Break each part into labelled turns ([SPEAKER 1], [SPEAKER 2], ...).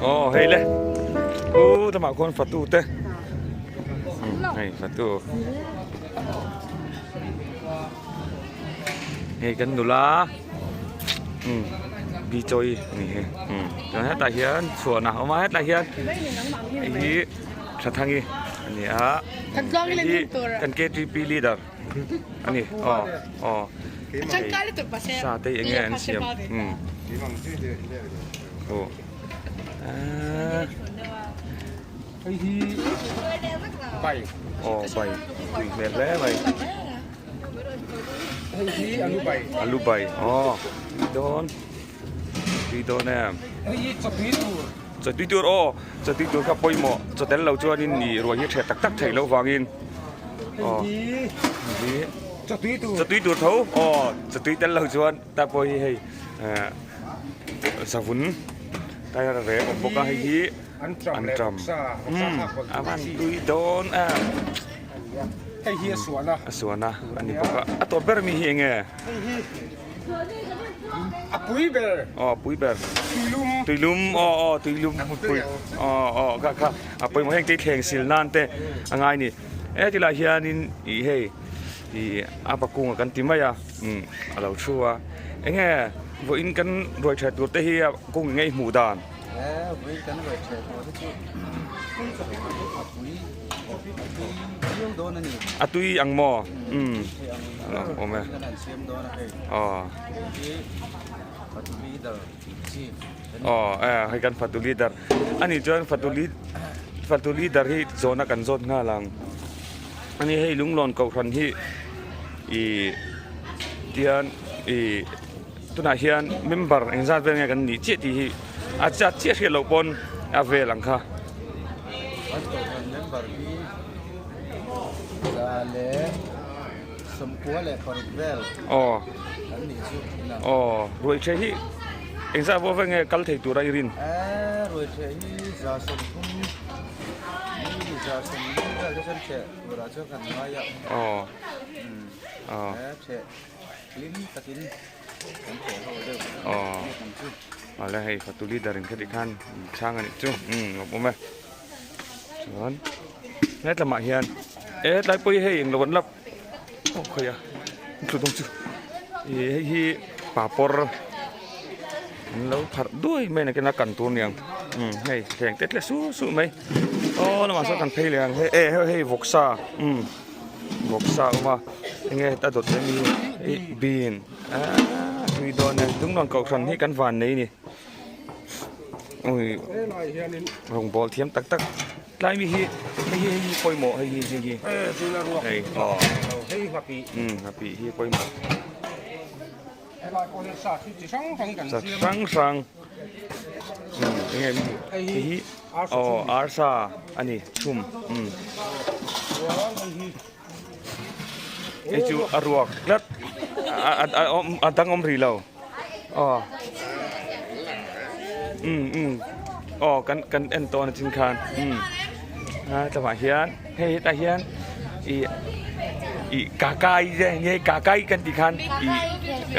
[SPEAKER 1] Aw hei le u lamah khuan fatu te hei fatu hei kan nula umm bi chawi a ni hei umm chuan hetah hian chhuan a awm a hetah hian hei hi Thathangi a ni a hei hi kan K T P leader a ni aw aw sa te hi eng nge an siam umm aw aaa
[SPEAKER 2] hei hi bai
[SPEAKER 1] aw bai tui hmel hle mai
[SPEAKER 2] hei hi alu bai
[SPEAKER 1] alu bai aw tui dawn tui dawn em
[SPEAKER 2] hei hi chawtui tur
[SPEAKER 1] chawtui tur aw chawtui tur kha pawimawh chaw tel lo chuanin ih ruai hi a ṭhiat tak tak theih loh vangin aw
[SPEAKER 2] hei
[SPEAKER 1] hi
[SPEAKER 2] chawtui tur
[SPEAKER 1] chawtui tur tho aw chawtui tel lo chuan ta pawh hi hei eh savun tyre reng awm bawk a hei hi
[SPEAKER 2] an ṭam leh vawksa vawksa thlak pawlh
[SPEAKER 1] a van tui dawn em
[SPEAKER 2] hei hi a suan a
[SPEAKER 1] a suan a a ni bawk a a tawp ber mi hi eng nge
[SPEAKER 2] hei hi a pui ber
[SPEAKER 1] aw a pui ber
[SPEAKER 2] tuilum
[SPEAKER 1] tuilum aw aw tuilum pui aw aw kha kha a pawimawh heng te thleng sil nan te a ngai ni he tilai hianin ih hei ih a pakunga kan ti mai a umm a lo thu a eng nge vawiin kan ruai that tur te hi a kung eng nge i hmuh dan.
[SPEAKER 3] He vawiin kan ruai that tur te chu a pui a tui viau dawn a ni.
[SPEAKER 1] A tui ang maw? Umm
[SPEAKER 3] a lo
[SPEAKER 1] awm e.
[SPEAKER 3] Kan han siam dawn a hei.
[SPEAKER 1] Aw.
[SPEAKER 3] Hei hi fatu leader chief.
[SPEAKER 1] Aw e hei kan fatu leader ani chuan fatu fatu leader hi zawhna kan zawt nghal ang. Ani hei lunglawn kohhran hi ih tihian ih tunah hian member engzat vel nge kan nih chiah tih hi a zat chiah hriat loh pawn a vel ang kha.
[SPEAKER 3] Kan kohhran member hi 116 vel
[SPEAKER 1] aw
[SPEAKER 3] kan nih chu inah.
[SPEAKER 1] Aw ruaitheh hi engzat pawh vel nge kal thei tura i rin?
[SPEAKER 3] Eee ruaitheh hi 30.
[SPEAKER 1] Aw aw aw awle hei fatu leader in khati khan chhang a nih chu umm a awm e chuan hetlamah hian e tlai pawh hi hei englo an lap aw khawi a an thlu dawn chu ih hei hi papawr an lo pharh duai mai a ni kan tur niang umm hei thleng te tle suh suh mai. Aw lamah sawn kan phei leh ang hei eh hei vawksa umm vawksa a awm a enge a dawt leh mi hi bean aaa tui dawn e dunglawn kohhran hi kan van nei a ni ui rawngbawl thiam tak tak tlai mi hi hei hi hei hi pawimawh hei hi hei hi hei aw umm nghapih hi pawimawh. Sa hrang hrang enge hei hi aw arsa a ni chhum umm hei chu a ruak tlat a dang awm rih lo aw umm umm aw kan kan en tawn a chin khan umm a tlangah hian hei hetah hian ih ih kakai te nge kakai kan tih khan ih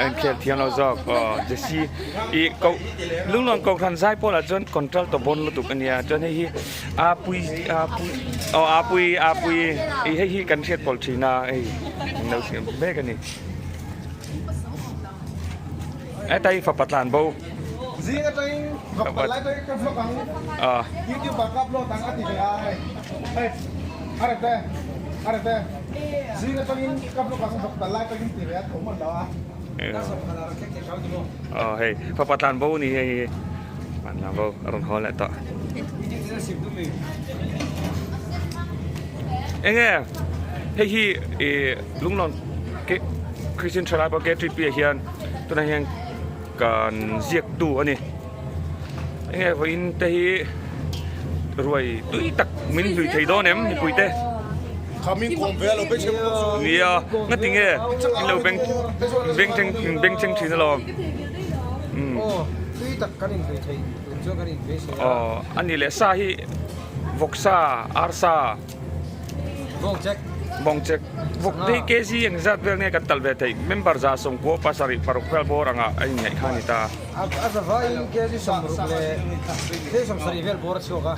[SPEAKER 1] an khel thiam lo zawk aw jesi ih koh lunglawn kohhran zai pawlah chuan control tawh bawn lutuk a nia chuan hei hi a pui a pui aw a pui a pui ih hei hi kan hriat pawlh thin a hei an lo siam mek a ni heta hi fapa tlan bo
[SPEAKER 2] Zing atangin vlog palh lai pawhin ka vlog ang youtube ah ka upload ang a ti ve a hei hei a rete a rete zing atangin ka vlog ang vlog palh lai pawhin ti ve a tho hman lo a
[SPEAKER 1] aw hei fapa tlan bo ni hei hi tlan bo a rawn haw leh tawh enge hei hi ih lunglawn ke Christian thalai pawh K3P ah hian tunah hian Kan ziak tu a ni. Enge vawiin te hi ruai tui tak min hlui thei dawn em mipui te. Nia ngati nge in lo beng beng thleng beng thleng thin alawm. Aw a ni leh sa hi vawksa arsa. Bawngchek vawk te hi kg eng zat vel nge kan talh ve theih? Member 196 6 vel bawr anga a inngaih kha a ni ta.
[SPEAKER 4] A zavaiin kg 60 leh kg 70 vel bawr a chhuak a,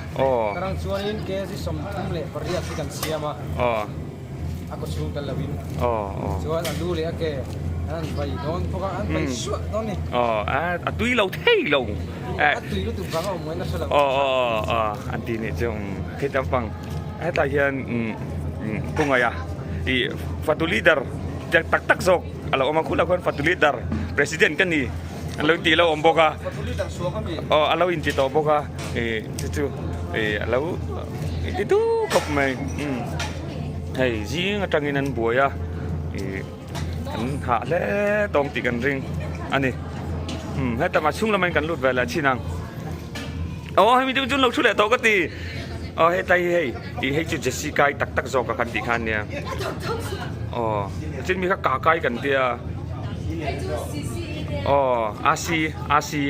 [SPEAKER 4] karang chuanin kg 38 hi kan siam a, a kaw chhung tel loin. Chuan a lu leh a ke an vai dawn bawk a, an vai suah dawn a ni.
[SPEAKER 1] A tui lo thei lo.
[SPEAKER 4] A tui lutuk vang a awm ngaihna hre lo.
[SPEAKER 1] An ti nih chu khi lampang. Hetlai hian Pu Ngaia ih fatu leader tak tak zawk a lo awm a, khulai khuan fatu leader president ka ni an lo intih lo awm bawk a, aw a lo inti tawh bawk a ih chu chu ih a lo inti dup khawp mai umm hei zing atangin an buai a ih an hah hle tawng tih kan ring a ni umm heta mah chhung lama in kan lut ve leh chin ang. Aw hemi chu chun lo thu leh tawh ka ti. Aw hetlai hi hei ih hei chu Jessica i tak tak zawk a kan tih kha ania. Aw chin mi kha Kakai kan tia. Aw Asi Asi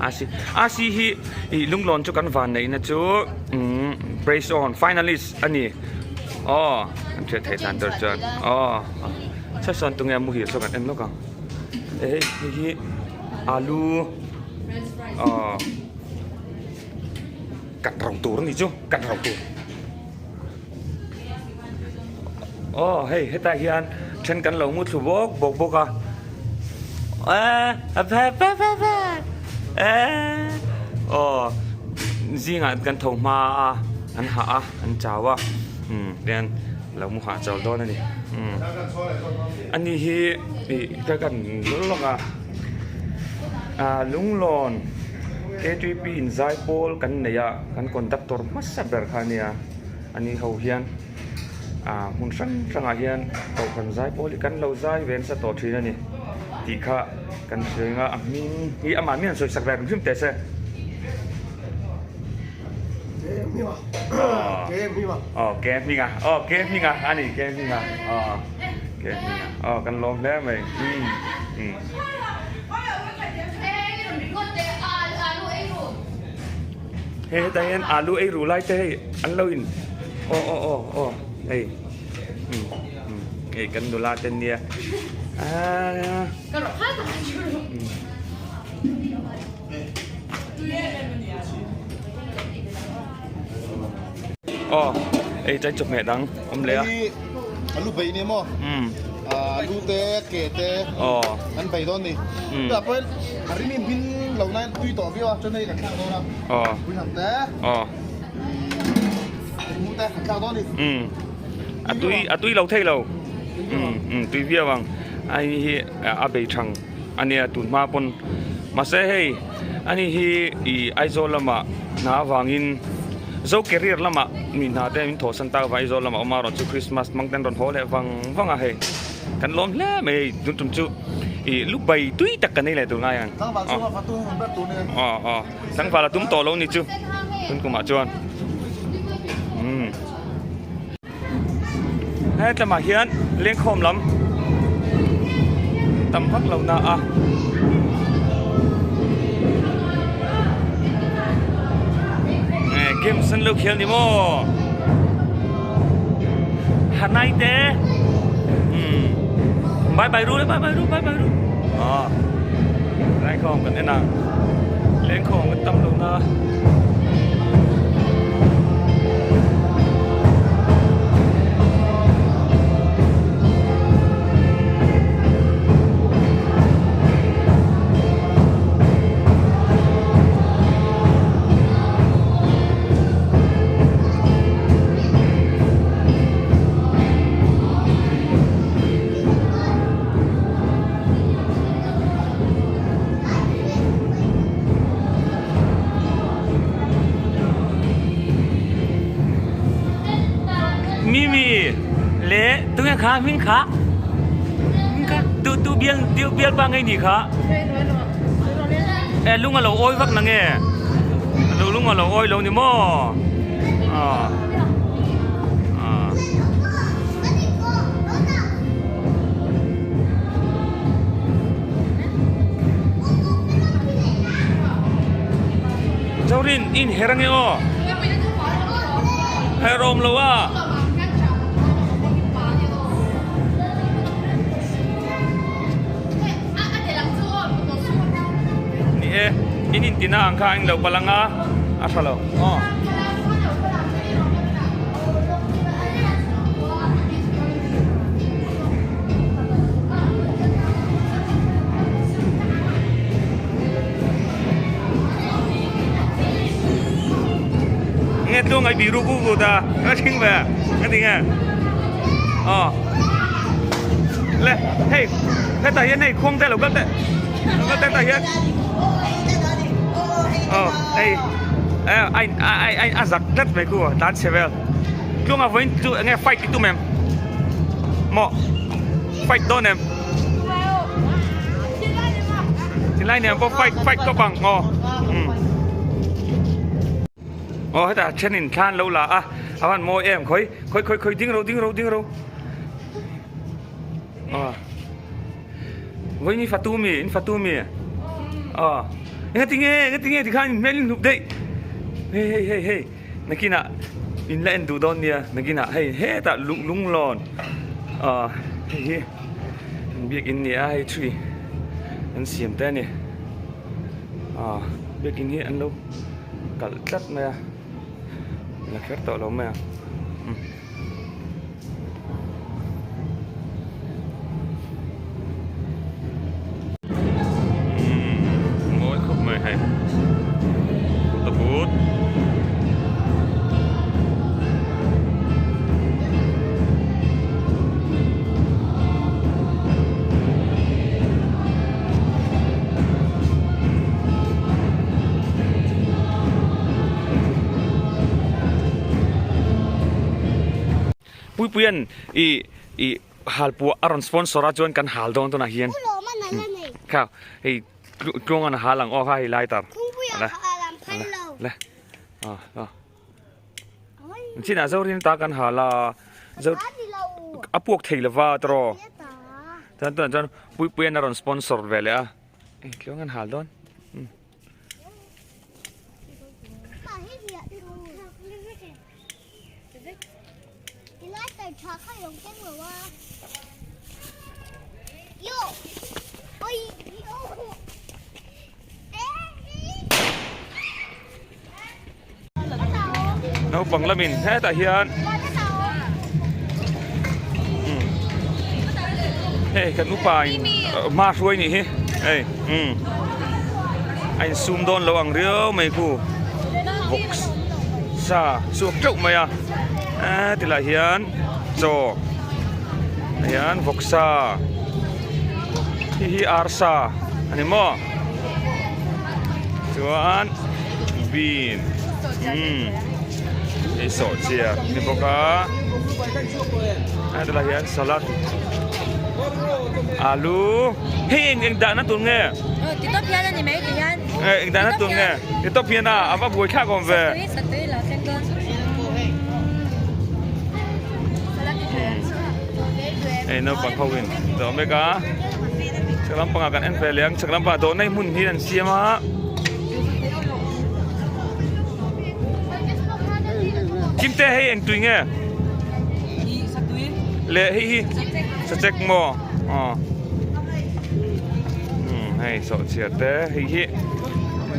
[SPEAKER 1] Asi Asi hi ih lunglawn chu kan van neihna chu umm praise on finalist a ni. Aw kan hriat theih dan tur chuan aw chhuahsawn tunge a muhil saw kan en lawk ang. E hei hei hi alu. Aw kat rau tur a nih chu kat rau tur aw hei hetah hian then kan lo mu thlu bawk bawk bawk a eee phe phe phe phe eee aw zingah kan tho hma a an hah a an chau a umm tihian lo mu hah chau dawn a ni umm ani hi ih ka kan lawk a. Lunglawn KTP in zai pawl kan nei a, kan conductor hmasa ber kha a nia, ani ho hian hmun hrang hrangah hian kohhran zai pawl hi kan lo zai ve nasa tawh thin a ni tih kha kan hria a, a hming hi amah mian sawi sak ve hrim hrim teh se. Aw ke hminga aw ke hminga a ni ke hminga aw ke hminga aw kan lawm hle mai umm umm. Hei hetah hian alu ei ru lai te hei an lo in aw aw aw aw hei umm umm hei kan nula te nia aaa. Aw ei chai chawhmeh dang awm leh a.
[SPEAKER 2] Hei alu bei ni maw?
[SPEAKER 1] Umm.
[SPEAKER 2] Alu te ke te
[SPEAKER 1] aw
[SPEAKER 2] an bei dawn ni.
[SPEAKER 1] Umm.
[SPEAKER 2] Tah pawhin a rim in bin lo na in tui tawh viau a chuan hei kan thlak dawn a.
[SPEAKER 1] Aw.
[SPEAKER 2] Pui lam te.
[SPEAKER 1] Aw.
[SPEAKER 2] Mu te kan thlak dawn ni.
[SPEAKER 1] Umm. A tui a tui lo thei lo. Umm umm tui viau ang. Ai hi a bei thang. A nia tun hma pawn mahse hei ani hi ih Aizawl lamah hna avangin Zo career lamah mi hna te min thawhsan tak avang Aizawl lamah awm a rawn chu Christmas hmang ten rawn haw leh vang vang a hei kan lawm hle mai hei tun tum chu ih lu bai tui tak kan ei leh tur ngai ang aw aw tlangval a tum tawh lo ni chu tun kumah chuan umm. Hetlamah hian lengkhawm lam tam vak lo na a. Games an lo khel ni maw? Hanai te. Hmm. Bye bye ru le bye bye ru bye bye ru. Ah. Lengkhawm kan en ang. Lengkhawm kan tam lo na. Mimi leh tunge kha hming kha hming kha tu tu bial tu bial pa ngei ni kha e lung a lo awi vak na nge lo lung a lo awi lo ni maw ah ah. Zorin in her ange aw her awm lo a. e in intina ang kha a englo palh ang a a tha lo aw. Nghe tlung ai biru ku ku ta ka thing ve ka ti nge aw le hei hetah hian hei khuang te lo kal teh lo kal teh tah hian aw hei ai ai ai a zak tlat mai khu tlan chhe vel tlunga vawiin chu enge fight i tum em maw fight dawn em Tinlai nen pawh fight fight kawp ang aw umm aw hetah thenin thla an lo la a a van mawi em khawi khawi khawi khawi ding ro ding ro ding ro aw vawiin i fatu mi in fatu mi aw engatinge engatinge tikhan in hmel in hnup daih hei hei hei hei. Nakinah in la en duh dawn nia nakinah hei hetah lung lunglawn ah hei hi biakin ni a hei thui an siam te a ni ah biakin hi an lo kalh tlat mai a la kher tawh lo mai ang. Mawi khawp mai hei Buddha but Puipuian i i halpuah a rawn sponsor a chuan kan hal dawn tunah hian kha hei tluangan a hal ang aw kha hei lighter le le a a chinah zorin ta kan hal a zo a puak thei lova tawh chuan tunah chuan Puipuian a rawn sponsor ve leh a hei tluangan hal dawn. Naupang lamin hetah hian hei kan upa in hma hruai nih hi hei umm a insum dawn lo ang riau mai khu box sa chhuak teuh mai a eee ti lai hian chaw hian vawksa hei hi arsa a ni maw chuan bean umm hei sawhchiar a ni bawk a heti lai hian salad alu hei eng eng dahna tur nge
[SPEAKER 5] ti tawp hian a ni mai ti hian
[SPEAKER 1] eng dahna tur nge ti tawp hian a a va buai thlak awm ve
[SPEAKER 5] satui la thleng dawn
[SPEAKER 1] hei naupang ho in dawh mek a chhak lampangah kan en ve leh ang chhak lampangah dawhna hi hmun hi an siam a. Kimte hei eng tui nge? Le hei hi sachek maw? Aw. Hmm hei sawhchhiar te hei hi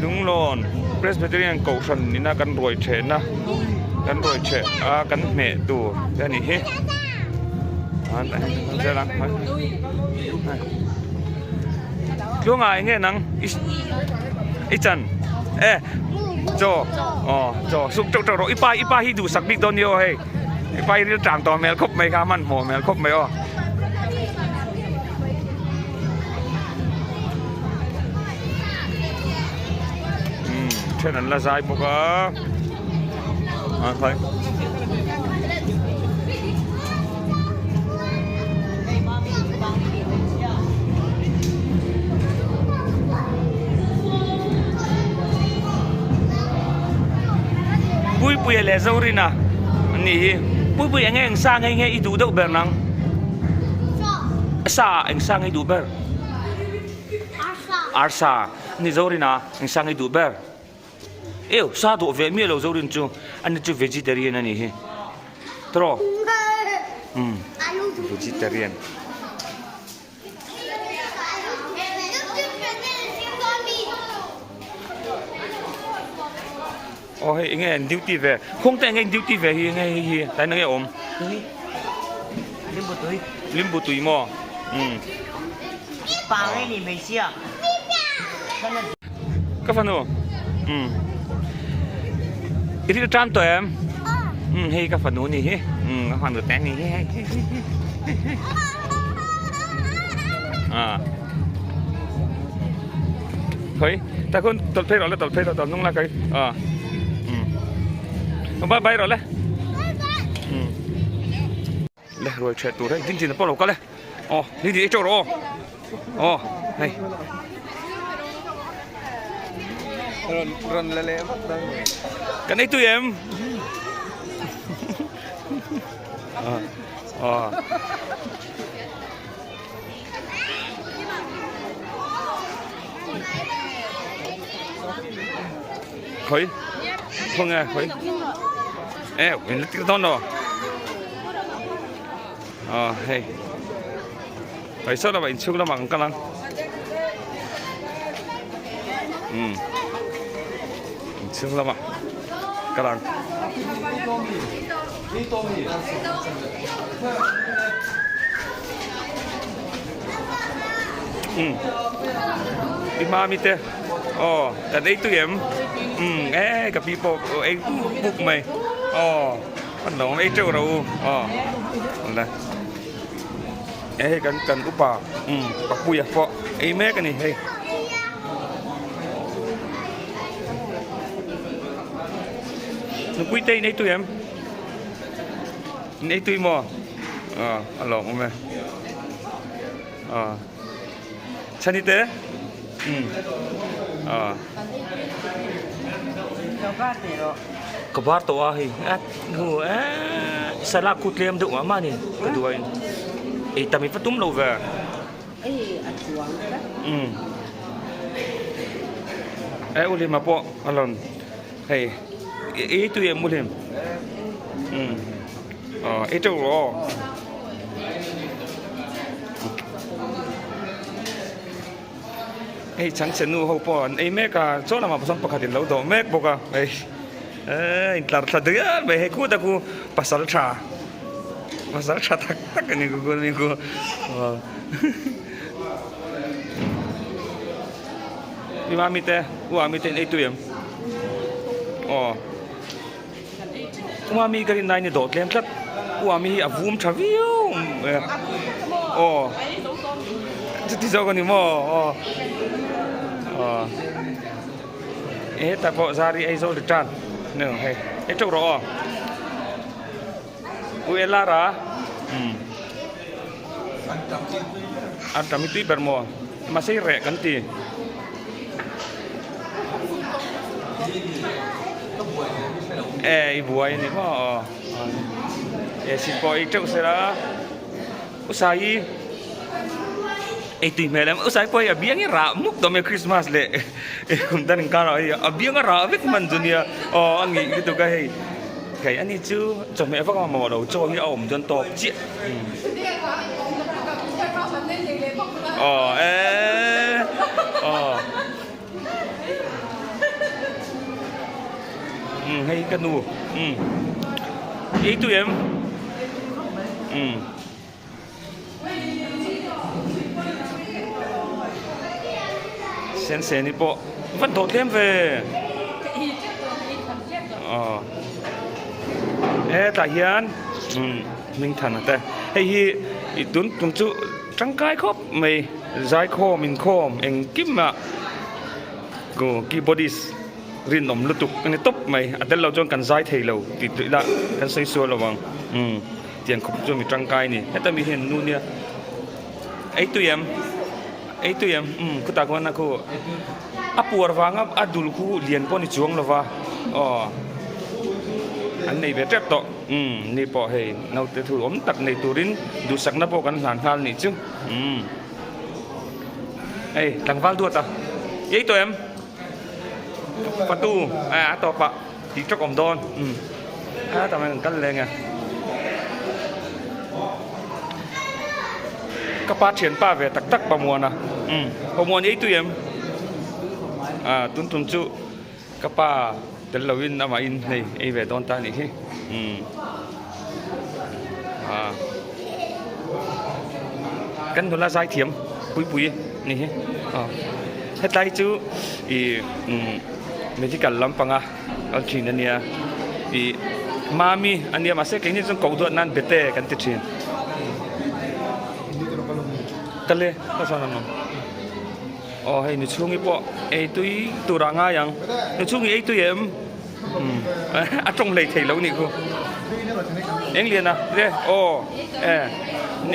[SPEAKER 1] Lunglawn Presbyterian Kohhran ina kan ruai thehna kan ruai theh a kan hmeh tur te a nih hi. Tluangah eng nge nang i chan e chaw aw chaw suk teuh teuh rawh i pa i pa hi duhsak bik dawn nia aw hei i pa hi ril tang tawh hmel khawp mai kha hmanhmawh hmel khawp mai aw. Then an la zai bawk a a khai Puipuia leh Zorina an nih hi Puipuia enge eng sa nge nge i duh deuh ber nang sa eng sa nge i duh ber Arsa a ni Zorina eng sa nge i duh ber Eu sa duh ve miah lo Zorin chu ani chu vegetarian a nih hi tawh umm vegetarian. Aw hei enge an duty ve khuang te enge in duty ve hi enge hei hi tlai na nge awm
[SPEAKER 6] tui limbu tui
[SPEAKER 1] limbu tui maw umm
[SPEAKER 6] pang ei ni hmeichhia
[SPEAKER 1] ka fanu umm i ril tan tawh em umm hei ka fanu ni hi umm ka fanu te ni hi hei ah Khoi ta khun tawlh phei rawh le tawlh phei rawh tawlh hnung la kai ah um bye bye rawh le um le ruai ṭhiat tur hei ding chin pawh lo kal e aw ding chin ei ṭeuh rawh aw aw hei
[SPEAKER 3] Ron ron la leh vak dawn ni.
[SPEAKER 1] Kan ei tui em? Ah ah. Khoi không nghe khoi ê mình lấy đón rồi ờ hey phải sao là bệnh chung là bằng cái lăng ừ chung là bằng cái lăng Umm i hma mi te aw kan ei tui em umm e ka pi pawh ei buk mai aw an lo ei teuh ro u aw le e hei kan kan upa umm papuia pawh ei mek a ni hei. Nupui te in ei tui em? In ei tui maw? Aw a lawm awm e. Aw. Chhani te? Umm. Aw. Ka bar tawh a hei a hu e salak khu tlem deuh mah mah a ni ka duh a in ei tam i va tum lo ve. Umm. E u Hlima pawh a rawn hei ei tui em u Hlim? Umm. Aw ei teuh rawh aw. Hei chhangchhe nu ho pawh an ei mek a chaw lamah pawh sawn pakhat in lo dawh mek bawk a hei eee intlar thla dial mai hei khut a khu pasal tha pasal tha tak tak a ni ku ku ni ku aw i mami te u ami te in ei tui em aw u mami ka rin nai ni dawh tlem tlat u ami hi a vum tha viau aw chuti zawk a ni maw aw aw hetah pawh zari Aizawl return ni ang hei ei teuh rawh aw u Elara umm an tam hi tui ber maw mahse i reh kan ti. E i buai a ni maw aw e si pawh ei teuh sela u Sai ei tui hmel em u Sai pawh hei a biang hi rah muk tawh mai Christmas leh kum tan inkarah hei a biang a rah vek hman chu nia aw a ngei lutuk a hei hei ani chu chawhmeh vak a mamawh lo chaw hi a awm dawn tawp chiah aw eee aw umm hei ka nu umm ei tui em umm. Sen sen hi pawh van dawh tlem ve aw hetah hian umm hmingthana te hei hi ih tun tum chu tangkai khawp mai zaikhawm inkhawm engkim ah keyboardist. Rinawm lutuk a ni tawp mai, a tel lo chuan kan zai thei lo tih tih ila kan sawi sual lo ang, umm tiang khawp chu mi tangkai a ni, heta mi hian nu nia ei tui em ei tui em umm khutah khuan a khu a puar vanga a dul khu lian pawh a ni chuang lo va aw an nei ve tep tawh umm ni pawh hei naute thu awm tak nei turin duhsakna pawh kan hlan nghal nih chu umm hei tlangval duat a ei tawh em. Patu a tawp ah tih tawk awm dawn umm a tam in an kal leng e ka pa thianpa ve tak tak Pamuana umm Pamuan ei tui em a tun tum chu ka pa. Tel loin amah in hei ei ve dawn ta a nih hi umm ah kan nula zai thiam pui pui ni hi aw hetlai chu ih umm medical lampanga kal thin a nia ih mami a nia mahse keini chuan koh duat nan bete kan ti thin kale ka sawn ang. Aw hei nu chhungi pawh ei tui tur ah ngai ang nu chhungi ei tui em a tawng hlei thei lo nih khu eng lian a le aw e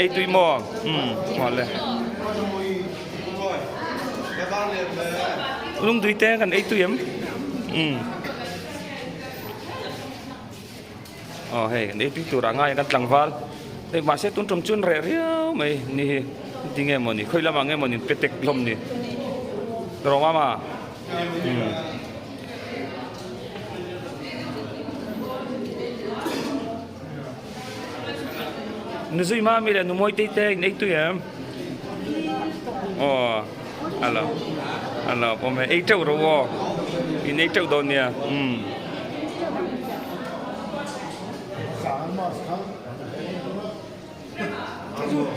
[SPEAKER 1] ei tui maw um maw le lungdui te kan ei tui em um Aw hei kan ei tui tur ah ngai kan tlangval hei mahse tun tum chuan reh riau mai ni hi tinge mawni khawi lamah nge mawni pe tek hlawm ni rawng ama umm nuzui mami leh numawi te te in ei tui em aw alo alo pawm e ei teuh rawh aw in ei teuh dawn nia umm.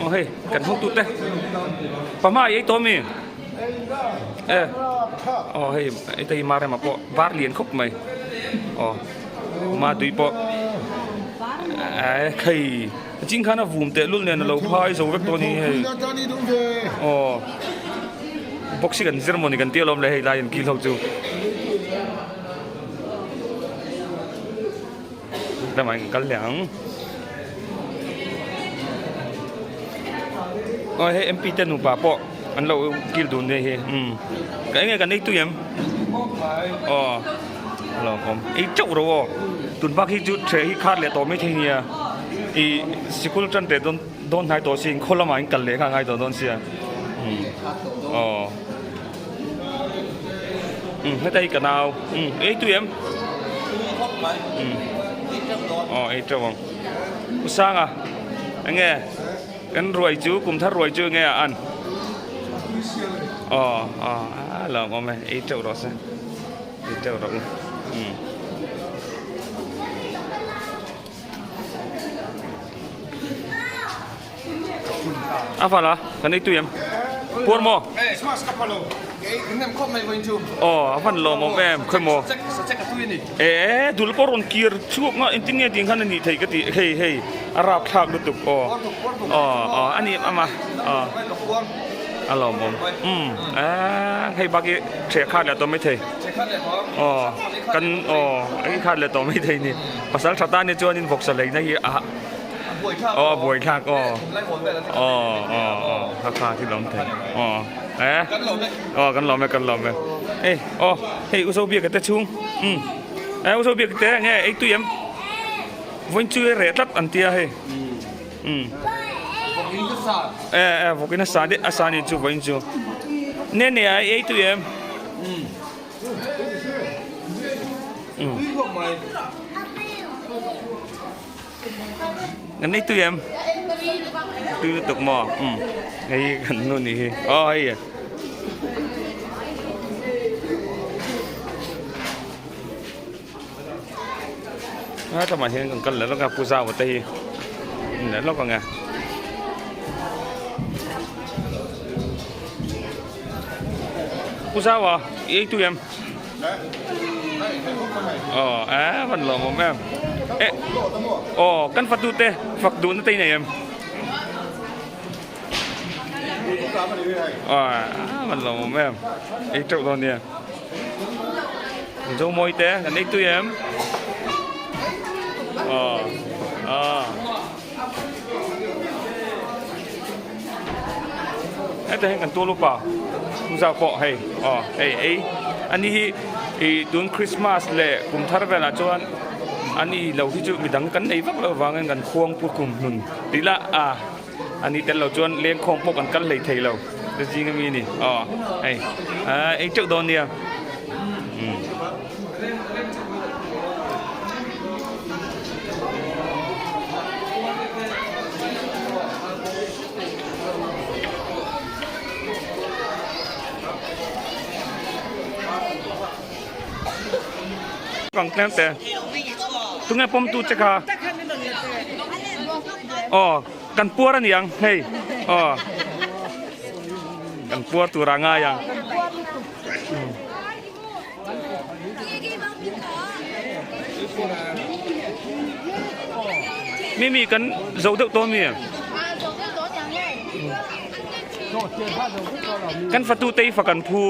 [SPEAKER 1] Aw hei kan hawng tute pama ei tawh ami e aw hei heta hi marema pawh var lian khawp mai aw ma tui pawh hei ching khan a vum teh lul nen a lo phai zo vek tawh a ni hei aw boxing an zir mawni kan tia lawm le hei lai an kil ho chu. Lamah in kal leh ang. Aw hei MP te nupa pawh an lo kil dun nia hi umm ka enge kan ei tui em aw a lo awm ei teuh ro aw tun bak hi chu thleh hi khat leh tawh maithei nia ih sikul tan teh dawn dawn hnai tawh si khaw lamah in kal leh kha a ngai tawh dawn sia umm aw. Umm heta hi ka nau umm ei tui em umm aw ei teuh ang u sanga enge kan ruai chu kum thar ruai chu enge a an aw aw a lawm awm e ei teuh rawh se ei teuh rawh u umm. A val a, kan ei tui em? Puar maw? Aw, a van lawmawm em, khawi maw? E, dul pawh rawn kir chhuak nga, engtin nge tih khan a nih thei ka ti, hei hei, a rapthlak lutuk aw, aw aw a ni ama, aw a lawmawm, umm, hei bak hi ṭheh khat leh tawh maithei, aw kan aw hei khat leh tawh maithei ni, pasal ṭha tan hi chuanin vawksa leina hi a. Aw a buai thlak aw aw aw aw kha kha thil awm thei aw e aw kan lawm e kan lawm e hei aw hei u Zobiaka te chhung um e u Zobiaka te nge ei tui em vawiin chu e reh tlat an tia hei um e e vawkin a sa deuh a sa ni chu vawiin chu ne ne a ei tui em um. Kan nei tui em? Tui lutuk maw? Umm hei kan nu nih hi aw hei a tlawmah hian kan kal leh lawk a pu zau te hi leh lawk ang e. Pu zau a i ei tui em? Aw a van lawm awm em e aw kan fatu te fak duh na te nei em aw a van lawm awm em ei teuh dawn nia zo mawi te kan ei tui em aw aw heta hian kan tual upa zau pawh hei aw hei ei ani hi ih tun Christmas leh kum thar velah chuan ani lo hi chu midang kan nei vak loh avangin kan khuang pu kum hnun tih lah a ani tel lo chuan lengkhawm pawh kan kal hlei thei lo te zing ami a ni aw hei ah ei teuh dawn nia umm. ang tlem te. Tunge pawm tu che kha? Aw, kan puar a ni ang hei. Aw, kan puar tur a ngai ang. Mimi kan zo deuh tawh mi? Kan fatu te hi fak an phu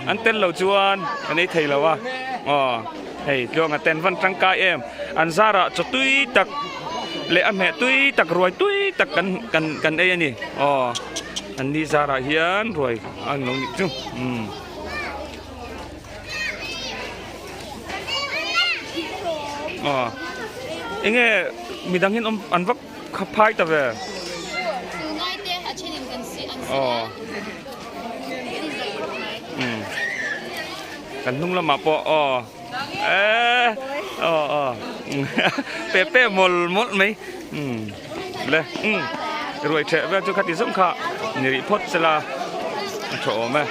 [SPEAKER 1] an tel lo chuan kan ei thei lo a aw hei tluang a ten van tangkai em an zarah chaw tui tak leh a hmeh tui tak ruai tui tak kan kan kan ei a ni aw an ni zarah hian ruai an lo nih chu umm. Aw enge midang hian awm an vak kha phai ta ve. Aw umm kan hnung lamah pawh aw eh aw aw pe pe mawlh mawlh mai umm le umm ruai ṭheh vel chu khati zawng kha ni rih phawt sela a ṭha awm e.